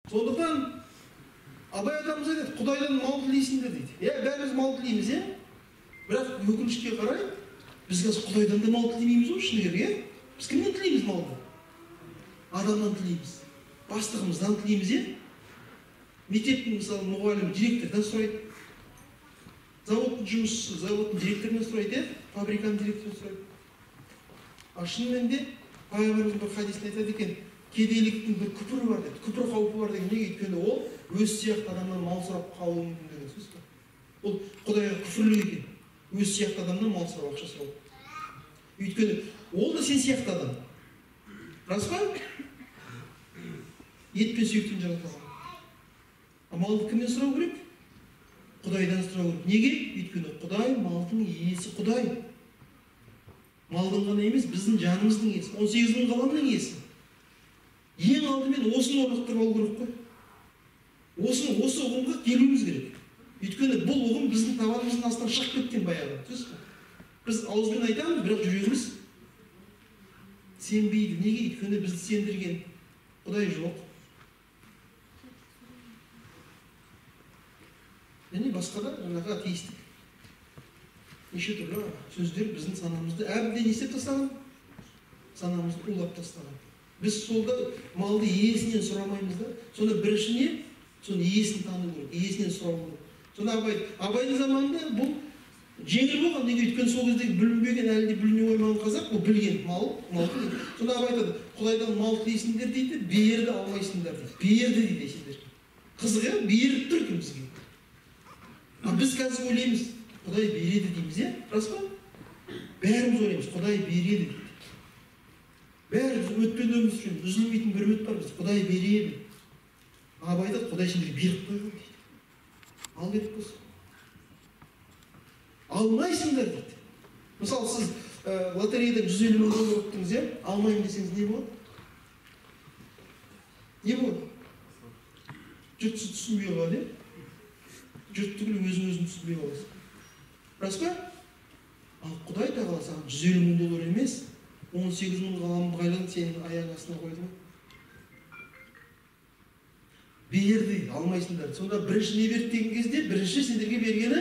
Сондықтан Абай атамыз айтады, Құдайдан мал тілейсіңдер дейді. Иә, бәріміз мал тілейміз, иә? Бірақ өкінішке қарай, біз қазір Құдайдан да мал тілемейміз ғой, шыны керек, иә? Біз кімнен тілейміз малды? Адамнан тілейміз, бастығымыздан тілейміз, иә? Мектептің, мысалы, мұғалімі директордан сұрайды, заводтың жұмысшысы заводтың директорынан сұрайды, иә? Фабриканың директорынан сұрайды. А шынымен де пайғамбарымыздың бір хадисінде айтады екен, кедейліктің бір күпірі бар дейді, күпір қаупі бар деген. Неге? Өйткені ол өз сияқты адамнан мал сұрап қалуы мүмкін деген сөз ғой. Ол Құдайға күфірлік екен, өз сияқты адамнан мал сұрап, ақша сұрау. Өйткені ол да сен сияқты адам. Рас па? Ет пен сүйектен жаратылған. А малды кімнен сұрау керек? Құдайдан сұрау керек. Неге? Өйткені Құдай малдың иесі, Құдай. Малдың ғана емес, біздің жанымыздың иесі, 18 мың ғаламның иесі. Ең алдымен осыны орнықтырып алу керек қой. Осы ұғымға келуіміз керек. Өйткені бұл ұғым біздің табанымыздың астынан шығып кеткен баяғы. Түсінесіз бе? Біз ауызбен айтамыз, бірақ жүрегіміз сенбейді. Неге? Өйткені бізді сендірген Құдай жоқ. Және басқа да жаңағы атеистік неше түрлі сөздер біздің санамызды әбден не істеп тастаған? Санамызды улап тастаған. Біз сонда малды иесінен сұрамаймыз да. Сонда бірінші не? Соны иесін тану керек, иесінен сұрау керек. Сонда Абайдың заманында бұл жеңіл болған. Неге? Өйткені сол кездегі бүлінбеген, әлі де бүліне қоймаған қазақ, ол білген мал. Сонда Абай айтады, Құдайдан мал тілейсіңдер дейді, берді алмайсыңдар дейді. Берді дейді сендер. Қызық, иә? Беріп тұр екен бізге. А біз қазір ойлаймыз, Құдай береді дейміз, иә? Рас па? Бәріміз ойлаймыз, Құдай береді дейді. Бәріміз үмітпен өмір сүреміз, үзілмейтін бір үміт бар бізде, Құдай береді. Абай айтады, Құдай сендерге беріп қойған дейді. Ал керек болса. Алмайсыңдар дейді. Мысалы, сіз лотереядан 150 мың доллар ұттыңыз, иә? Алмаймын десеңіз не болады? Не болады? Жұрт сізді түсінбей қалады, иә? Жұрт түгіл өзін түсінбей қаласың. Рас па? Ал Құдай тағала саған 150 мың доллар емес, 18 мың ғалам байлығын сенің аяқ астына қойды ғой. Берді, алмайсыңдар. Сонда бірінші не берді деген кезде, бірінші сендерге бергені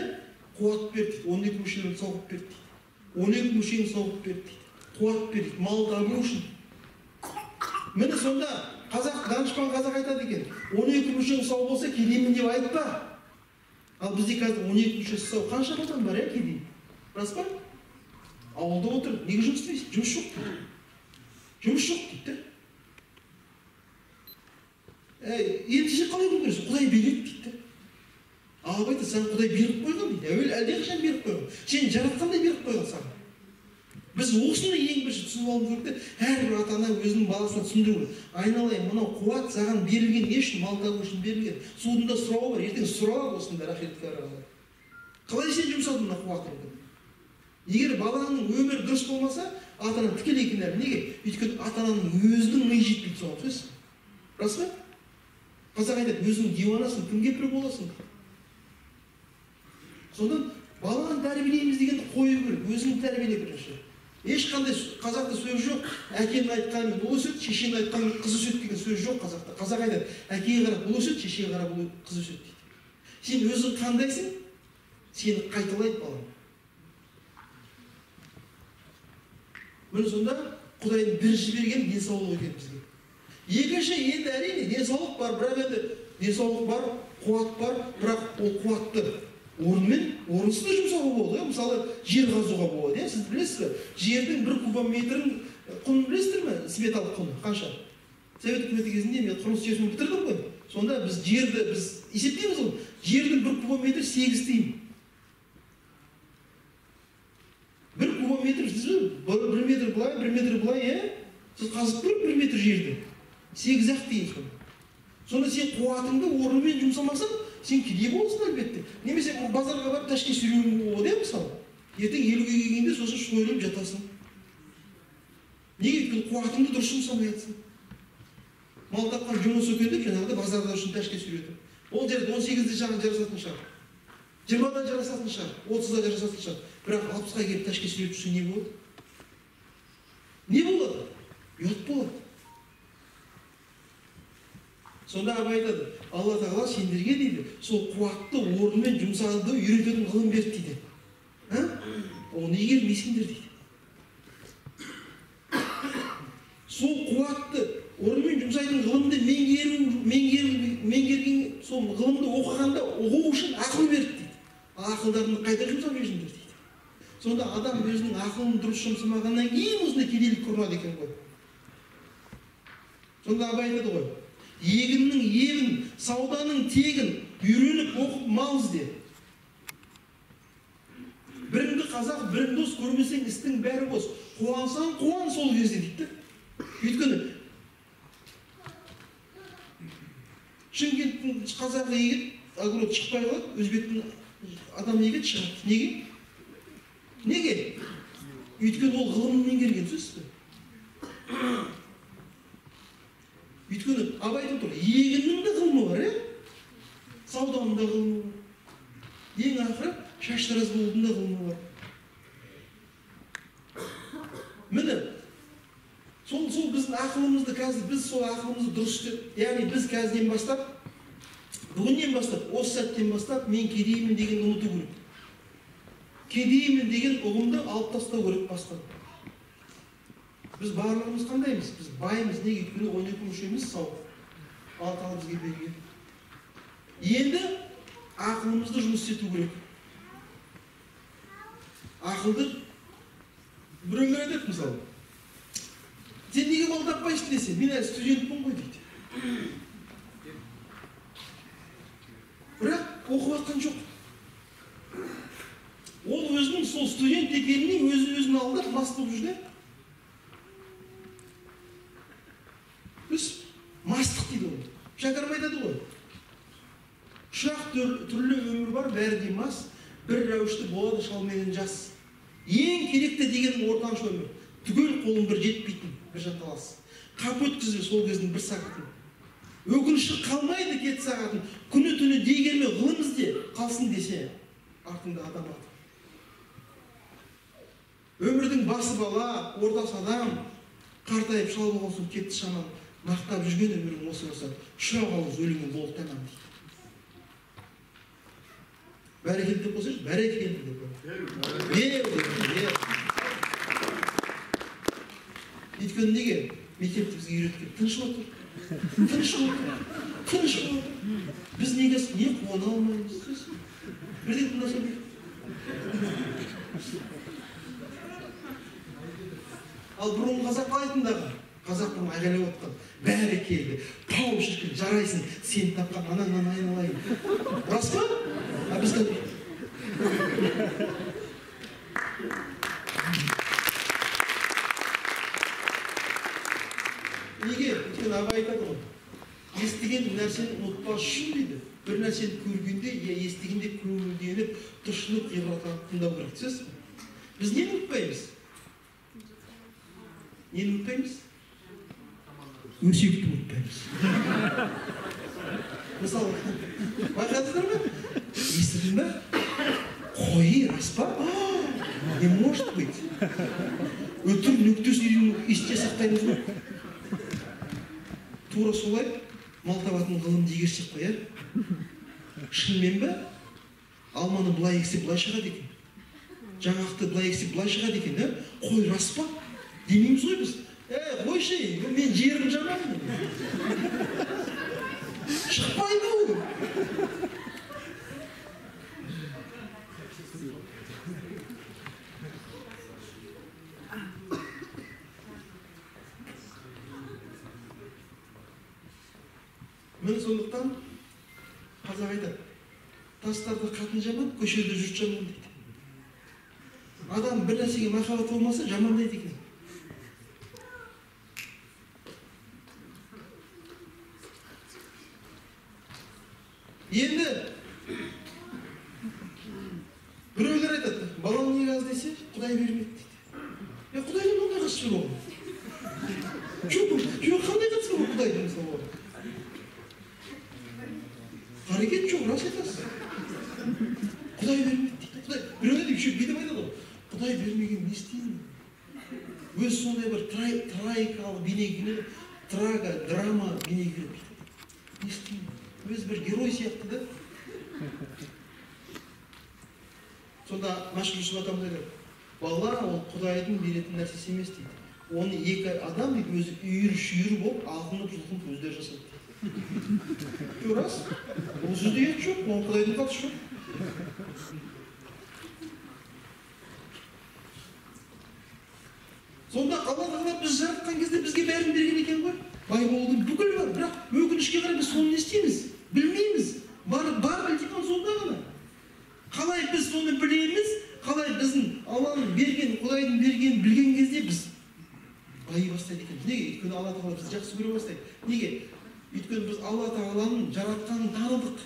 қуат берді дейді. 12 мүшелерін сауғып берді дейді. 12 мүшені сауғып берді дейді. Қуат берді дейді, мал табу үшін. Міне сонда қазақ, данышпан қазақ айтады екен, 12 мүшең сау болса кедеймін деп айтпа. Ал бізде қазір 12 мүшесі сау қанша адам бар, иә, кедей? Рас па? Ауылда отыр, неге жұмыс істейсің? Жұмыс жоқ дейді. Жұмыс жоқ дейді. Енді сен қалай күн көресің? Құдай береді дейді. Ал Абай айтады, саған Құдай беріп қойған дейді. Әуелі әлдеқашан беріп қойған. Сені жаратқандай беріп қойған саған. Біз осыны ең бірінші түсініп алуымыз керек те, әрбір ата-ана өзінің баласына түсіндіру керек. Айналайын, мынау қуат саған берілген не үшін? Мал табу үшін берілген. Судың да сұрауы бар, ертең сұралады осының бәрі ақиретке қарағанда. Қалай сен жұмсадың мына қуатыңды? Егер баланың өмірі дұрыс болмаса, ата-ана тікелей кінәлі. Неге? Өйткені ата-ананың өзінің миы жетпейді соған, түсінесіз бе? Рас па? Қазақ айтады, өзің диуанасың, кімге пір боласың? Содан баланы тәрбиелейміз дегенді қою керек, өзіңді тәрбиеле бірінші. Ешқандай қазақта сөз жоқ, әкенің айтқанымен ұл өседі, шешенің айтқанымен қыз өседі деген сөз жоқ қазақта. Қазақ айтады, әкеге қарап ұл өседі, шешеге қарап қыз өседі дейді. Сен өзің қандайсың, сені қайталайды балаң. Міне сонда Құдайдың бірінші берген денсаулық екен бізге. Екінші, енді әрине денсаулық бар, бірақ енді денсаулық бар, қуат бар, бірақ ол қуатты орнымен орынсыз да жұмсауға болады. Мысалы, жер қазуға болады. Сіз білесіз бе? Жердің бір кубометрін құнын білесіздер ме? Сметалық құны қанша? Совет үкіметі кезінде мен құрылыс жүйесін бітірдім ғой. Сонда біз жерді біз есептейміз ғой. Жердің бір кубометрі 8 тиын. Бір кубометр, сіз бір метр былай, бір метр былай, е? Сіз қазып көріп бір метр жерді. 8-ақ тиын сонда. Сонда сен қуатыңды орнымен жұмсамасаң, сен кедей боласың әлбетте. Немесе базарға барып тәшке сүйреуің болады, мысалы. Ертең 50-ге келгенде сосын шойылып жатасың. Неге? Өйткені қуатыңды дұрыс жұмсамай жатсың. Мал тапқан жұмыс екен деп жаңағыдай базарда үшін тәшке сүйретіп. Ол жерде 18-де шағын жарасатын шығар. 20-да жарасатын шығар, 30-да жарасатын шығар. Бірақ 60-қа келіп тәшке сүйретіп жүрсе не болады? Не болады? Ұят болады. Сонда Абай айтады, Алла тағала сендерге дейді, сол қуатты орнымен жұмсауды үйрететін ғылым берді дейді. Оны игермейсіңдер дейді. Сол қуатты орнымен жұмсайтын ғылымды меңгерген, сол ғылымды оқығанда ұғу үшін ақыл берді дейді. Ақылдарыңды қайда жұмсап жүрсіңдер дейді. Сонда адам өзінің ақылын дұрыс жұмсамағаннан кейін осындай кедейлік көрінеді екен ғой. Сонда Абай айтады ғой, егіннің ебін, сауданың тегін үйреніп оқып мал ізде. Біріңді қазақ, бірің дос көрмесең істің бәрі бос. Қуансаң қуан сол кезде дейді. Өйткені Шымкенттің қазағы егеді, огород шықпай қалады, өзбектің адамы егеді, шығады. Неге? Неге? Өйткені ол ғылымын меңгерген, түсінесіз бе? Өйткені Абай айтып отыр, егіннің де ғылымы бар, сауданың да ғылымы бар. Ең ақыры шаштараз болудың да ғылымы бар. Міне, сол біздің ақылымызды қазір, біз сол ақылымызды дұрыс істеп, яғни біз қазірден бастап, бүгіннен бастап, осы сәттен бастап, мен кедеймін дегенді ұмыту керек. Кедеймін деген ұғымды алып тастау керек бастан. Біз барлығымыз қандаймыз? Біз баймыз. Неге? Өйткені 12 мүшеміз сау. Алла тағала бізге берген. Енді ақылымызды жұмыс істету керек. Ақылды біреулер айтады мысалы. Сен неге мал таппайсың десе, мен әлі студентпін ғой дейді. Бірақ оқып жатқан жоқ. Ол өзінің сол студент екеніне өзі өзін алдап мас болып жүр де. Біз мастық дейді оны. Шәкәрім айтады ғой. Үш-ақ түрлі өмір бар, бәрі де мас, бір рәуішті болады шал менен жас. Ең керекті дегенің ортаншы өмір. Түгел қолың бір жетпейтін, бір жанталас. Қап өткізбе сол кездің бір сағатын. Өкініші қалмайды кет сағатын. Күні түні дей келме ғылым ізде, қалсын десе артыңда адам аты. Өмірдің басы бала, ортасы адам, қартайып шал болған соң кетті шаман. Мақтап жүрген өмірің осы болса, үш-ақ ауыз өлеңмен болды тәмам дейді. Бәрекелді деп қойсайшы, бәрекелді деп қой. Өйткені неге? Мектепті бізге үйреткен. Тыныш отыр, тыныш отыр, тыныш отыр. Біз неге не қуана алмаймыз? Бірден тыңдаса бер. Ал бұрын қазақ қалай тыңдаған? Қазақ бұрын айғайлап отқан. Бәрі келді. Тау шіркін, жарайсың, сені тапқан анаңнан айналайын. Рас па? А біз неге? Өйткені Абай айтады ғой, естіген нәрсені ұмытпас үшін дейді. Бір нәрсені көргенде, я естігенде көңілденіп, тұшынып, ғибраттанып тыңдау керек. Түсінесіз бе? Біз нені ұмытпаймыз? Нені ұмытпаймыз? Өсекті ұмытпаймыз. Мысалы, байқадыңыздар ма? Естідің бе? Қой, рас па? Не может быть. Өтір нүктесін есте сақтаймыз ғой. Тура солай мал табатын ғылымды игерсек қой, ә? Шынымен бе? Алманы былай ексе былай шығады екен. Жаңақты былай ексе былай шығады екен, ә? Қой, рас па? Демейміз ғой біз. Қойшы, мен жерім жаман. Шықпайды ол. Міне сондықтан қазақ айтады, тастарда қатын жаман, көшеде жұрт жаман дейді. Адам бір нәрсеге махаббат болмаса жамандайды екен. Енді біреулер айтады, балаң неге аз десе, Құдай бермеді дейді. Е, Құдайдың қандай қатысы бар оған? Жоқ, жоқ, қандай қатысы бар Құдайдың мысалы оған? Қарекет жоқ, рас айтасыз. Құдай бермеді дейді. Құдай, біреулер еще бүйтіп айтады ғой. Құдай бермеген не істеймін? Өзі сондай бір трагикалық бейне келеді, трага, драма бейне келеді. Не істеймін? Өзі бір герой сияқты да. Сонда Мәшһүр Жүсіп атамыз айтады, бала ол Құдайдың беретін нәрсесі емес дейді. Оны екі адам дейді, өзі үйір-шүйір болып, алқынып жұлқынып өздері жасайды дейді. Рас, ол сөзде ұят жоқ, оған Құдайдың қатысы жоқ. Сонда Алла тағала біз жаратқан кезде бізге бәрін берген екен ғой. Бай болудың бүкіл бар, бірақ өкінішке қарай біз соны не істейміз? Білмейміз. Бар ілтипат сонда ғана. Қалай біз соны білеміз, қалай біздің Алланың берген, Құдайдың бергенін білген кезде біз байи бастайды екенбіз. Неге? Өйткені Алла тағала бізді жақсы көре бастайды. Неге? Өйткені біз Алла тағаланың жаратқанын таныдық.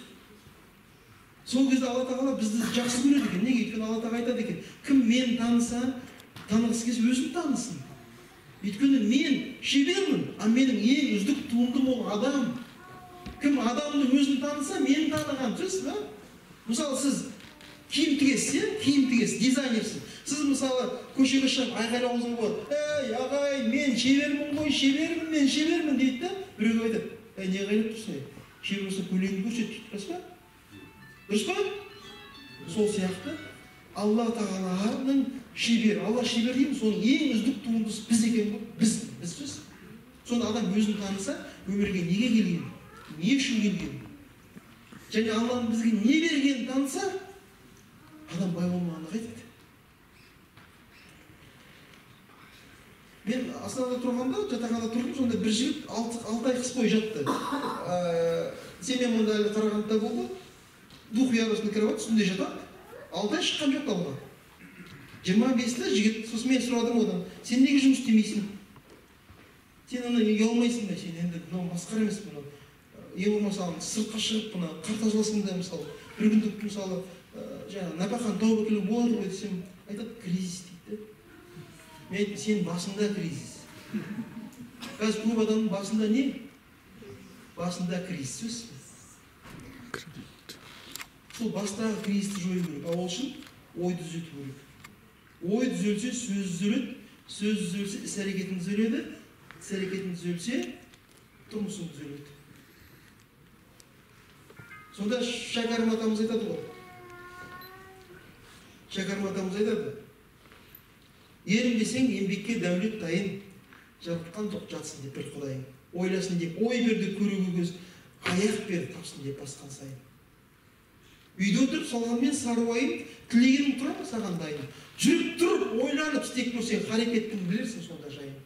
Сол кезде Алла тағала бізді жақсы көреді екен. Неге? Өйткені Алла тағала айтады екен, кім мені таныса, танығысы келсе өзін танысын. Өйткені мен шебермін, а менің ең үздік туындым ол адам. Кім адамның өзін таныса, мені таныған. Түсінесіз ба? Мысалы, сіз киім тігесіз, киім тігесіз, дизайнерсіз. Сіз мысалы көшеге шығып айғайлауыңызға болады. Ей, ағай, мен шебермін ғой, шебермін, мен шебермін дейді да. Біреу айтады, ей, не айғайлап тұрсың, ей? Шебер болса көйлегіңді көрсет дейді. Дұрыс па? Дұрыс па? Сол сияқты Алла тағаланың шебері, Алла шебер дейміз, соның ең үздік туындысы біз екен ғой, біз сөз. Сонда адам өзін таныса, өмірге неге келген, не үшін келген, және Алланың бізге не бергенін таныса, адам бай болмағанды қайтеді. Мен Астанада тұрғанда, жатақханада тұрдым, сонда бір жігіт 6 ай қыс бойы жатты. Семьям онда әлі Қарағандыда болды. Двухъярусный кровать, үстінде жатады. 6 ай шыққан жоқ далаға. 25-ті жігіт, сосын мен сұрадым одан, сен неге жұмыс істемейсің? Сен ана ұялмайсың ба, сен енді мынау масқара емес мынау. Ең болмаса сыртқа шығып мына қар тазаласың да мысалы, бір күндік мысалы жаңағы нәпақаны тауып әкелуге болады ғой десем, айтады кризис дейді. Мен айттым, сенің басында кризис. Қазір көп адамның басында не? Басында кризис, сөз. Сол бастағы кризисті жою керек. Ал ол үшін ой түзету керек. Ой түзелсе, сөз түзеледі, сөз түзелсе, іс әрекетің түзеледі, іс әрекетің түзелсе, тұрмысың түзеледі. Сонда Шәкәрім атамыз айтады ғой. Шәкәрім атамыз айтады. Ерінбесең еңбекке дәулет дайын, жаратқан жоқ жатсын деп бір Құдайың. Ойласын деп ой берді көруге көз, аяқ берді тапсын деп басқан сайын. Үйде отырып салғанмен сары уайым, тілегенің тұра ма саған дайын. Жүріп тұрып ойланып істеп көрсең, харекеттің білерсің сонда жайын.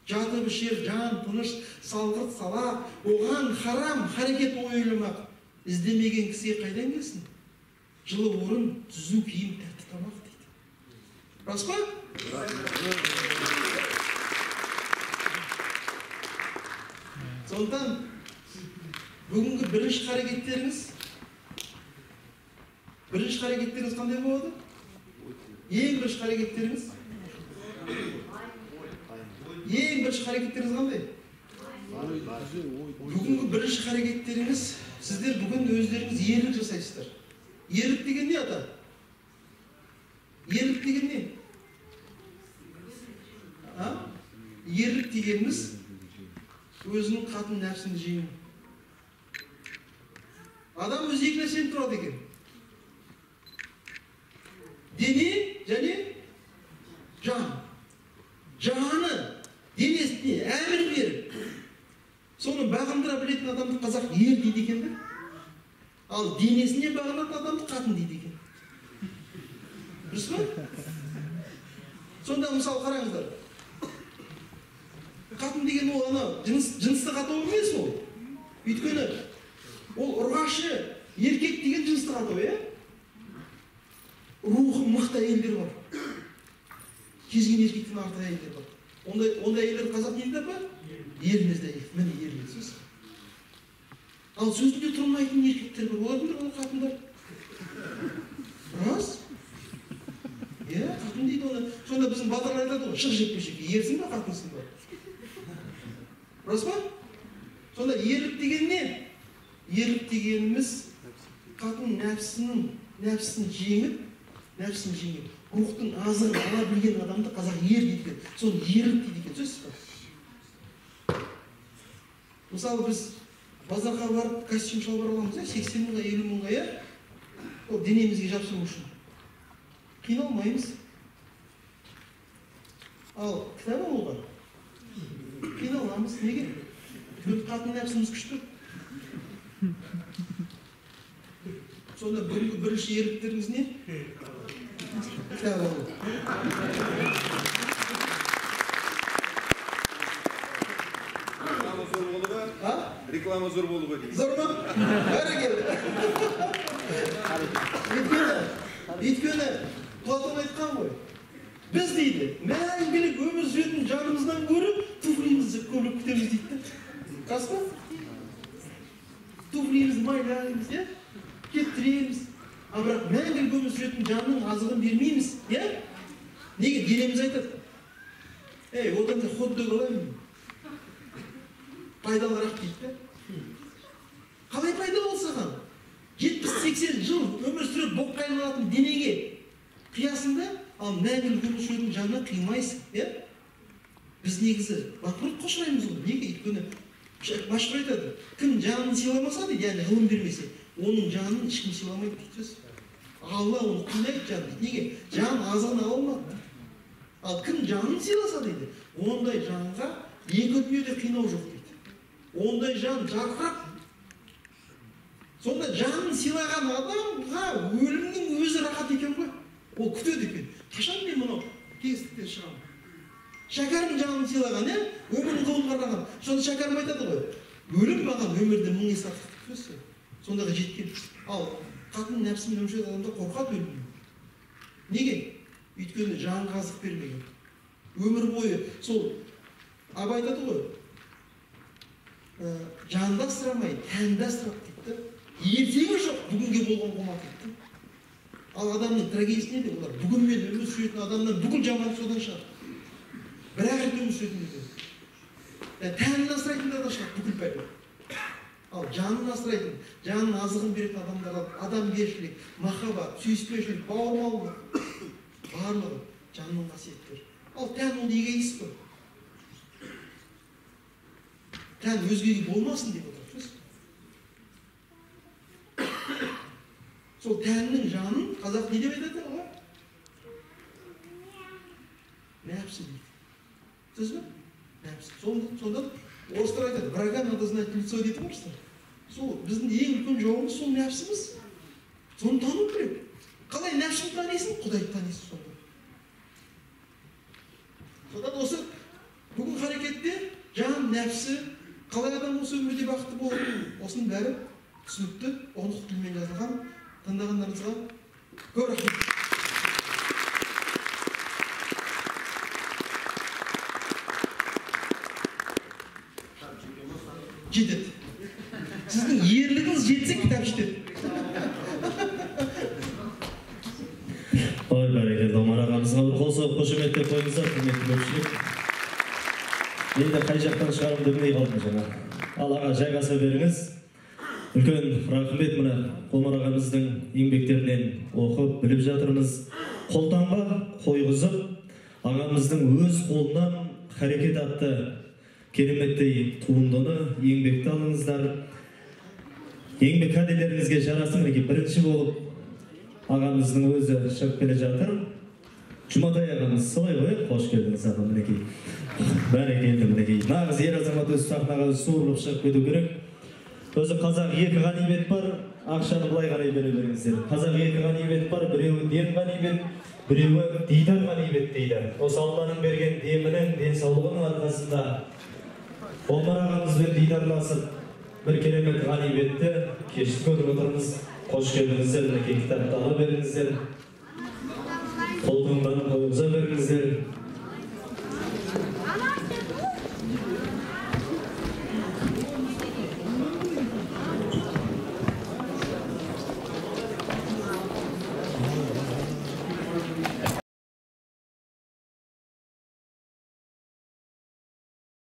Жатып ішер жан тыныш, салғырт салақ, оған харам харекет ойламақ. Іздемеген кісіге қайдан келсін? Жылы орын, түзу киім, тәтті тамақ дейді. Рас па? Сондықтан бүгінгі бірінші харекеттеріңіз қандай болады? Ең бірінші харекеттеріңіз? Ең бірінші харекеттеріңіз қандай? Бүгінгі бірінші харекеттеріңіз, сіздер бүгін өздеріңіз ерлік жасайсыздар. Ерлік деген не, ата? Ерлік деген не? Ерлік дегеніміз өзінің қатын нәпсіні жеңу. Адам өзі екі нәрседен тұрады екен. Дене және жан. Жаны денесіне әмір беріп, соны бағындыра білетін адамды қазақ ер дейді екен де. Ал денесіне бағынатын адамды қатын дейді екен. Дұрыс па? Сонда мысалы қараңыздар. Қатын деген ол анау жыныстық атау емес ол. Өйткені ол ұрғашы еркек деген жыныстық атау, иә? Рухы мықты әйелдер бар. Кез келген еркектен артық әйелдер бар. Ондай әйелдер қазақ не дейді апа? Ермезді әйел. Міне ермез сөз. Ал сөзінде тұрмайтын еркектер бар. Олар кімдер? Олар қатындар. Рас? Иә, қатын дейді оны. Сонда біздің батырлар айтады ғой, шық жекпе-жекке, ерсің ба, қатынсың ба? Рас па? Сонда ерлік деген не? Ерлік дегеніміз қатын нәпсісін жеңіп, рухтың азығын ала білген адамды қазақ ер дейді екен. Соны ерлік дейді екен, сөзсіз ба? Мысалы, біз Базарға барып костюм шалбар аламыз, иә, 80 мыңға, 50 мыңға, иә? Ол денемізге жапсыру үшін. Қиналмаймыз. Ал кітап алуға қиналамыз. Неге? Өйткені қатын нәпсіміз күшті. Сонда бүгінгі бірінші ерліктеріңіз не? Кітап алу. Реклама зор болды ғой? А? Реклама зор болды ғой деймін. Зор ма? Бәрекелді. Өйткені Платон айтқан ғой. Біз дейді, мәңгілік өмір сүретін жанымыздан гөрі туфлиімізді көбірек күтеміз дейді. Рас па? Туфлиімізді майлаймыз, иә? Кептіреміз. Ал бірақ мәңгілік өмір сүретін жанның азығын бермейміз, иә? Неге? Денеміз айтады. Ей, одан да хот-дог алайын. Пайдалырақ дейді. Қалай пайда ол саған? 70-80 жыл өмір сүріп боққа айналатын денеге қиясың да, ал мәңгілік өмір сүретін жанына қимайсың, иә? Біз негізі банкротқа ұшыраймыз ғой. Неге? Өйткені машһүр айтады, кім жанын сыйламаса дейді, яғни ғылым бермесе, оның жанын ешкім сыйламайды дейді. Алла оны қинайды жан дейді. Неге? Жан азығын ала алмады. Ал кім жанын сыйласа дейді, ондай жанға екі дүниеде қинау жоқ дейді. Ондай жан жарқырап. Сонда жанын сыйлаған адамға өлімнің өзі рахат екен ғой. Ол күтеді екен. Қашан мен мынау кеңістіктен шығамын? Шәкәрім жанын сыйлаған, иә? Өмірін ғылымға арнаған. Сонда Шәкәрім айтады ғой, өлім маған өмірден мың есе артық деп. Сондаға жеткен. Ал қатын нәпсімен өмір сүретін адамдар қорқады өлімнен. Неге? Өйткені жанға азық бермеген. Өмір бойы сол Абай айтады ғой, жанды асырамай, тәнді асырап дейді. Ертеңі жоқ, бүгінге болған қомақ дейді. Ал адамның трагедиясы неде? Олар бүгінмен өмір сүретін адамнан бүкіл жамандық содан шығады. Бір-ақ рет өмір сүретін кезде. Тәнін асырайтындар да шығады, бүкіл пәле. Ал жанын асырайтын, жанын азығын беретін адамдар, адамгершілік, махаббат, сүйіспеншілік, бауырмалдық, барлығы жанның қасиеттері. Ал тән ол эгоист қой. Тән өзгеге болмасын деп отыр. Сол тәннің жанын қазақ не деп айтады аға? Нәпсі дейді. Сіз бе? Нәпсі. Сонда орыстар айтады, врага надо знать в лицо дейді орыстар. Сол біздің ең үлкен жауымыз сол нәпсіміз. Соны тану керек. Қалай нәпсіңді танисың? Құдайды танисың сонда. Содан осы бүгін харекетте жан, нәпсі, қалай адам осы өмірде бақытты болады, осының бәрі түсінікті, ұғынықты тілмен жазылған. Тыңдағандарыңызға көп рахмет. Жетеді. Сіздің ерлігіңіз жетсе, кітап жетеді. Ой, бәрекелді, Омар ағамызға бір қол соғып қошеметтеп қойыңыздар, құрметті көпшілік. Мен де қай жақтан шығарымды білмей қалдым жаңа. Ал аға, жайғаса беріңіз. Үлкен рахмет, мына Омар ағамыздың еңбектерінен оқып, біліп жатырмыз. Қолтаңба қойғызып, ағамыздың өз қолынан Харекет атты кереметтей туындыны, еңбекті алыңыздар. Еңбек кәделеріңізге жарасын. Мінекей бірінші болып ағамыздың өзі шығып келе жатыр. Жұматай ағамыз, солай ғой, қош келдіңіз аға, мінекей. Бәрекелді, мінекей. Нағыз ер азамат өз сахнаға суырылып шығып кету керек. Өзі қазақ екі ғанибет бар, ақшаны былай қарай бере беріңіздер. Қазақ екі ғанибет бар, біреуі дем ғанибет, біреуі дидар ғанибет дейді. Осы Алланың берген демінің, денсаулығының арқасында Омар ағамызбен дидарласып, бір керемет ғанибетті кешті көріп отырмыз. Қош келдіңіздер, мінекей кітапты ала беріңіздер. Қолтаңбаны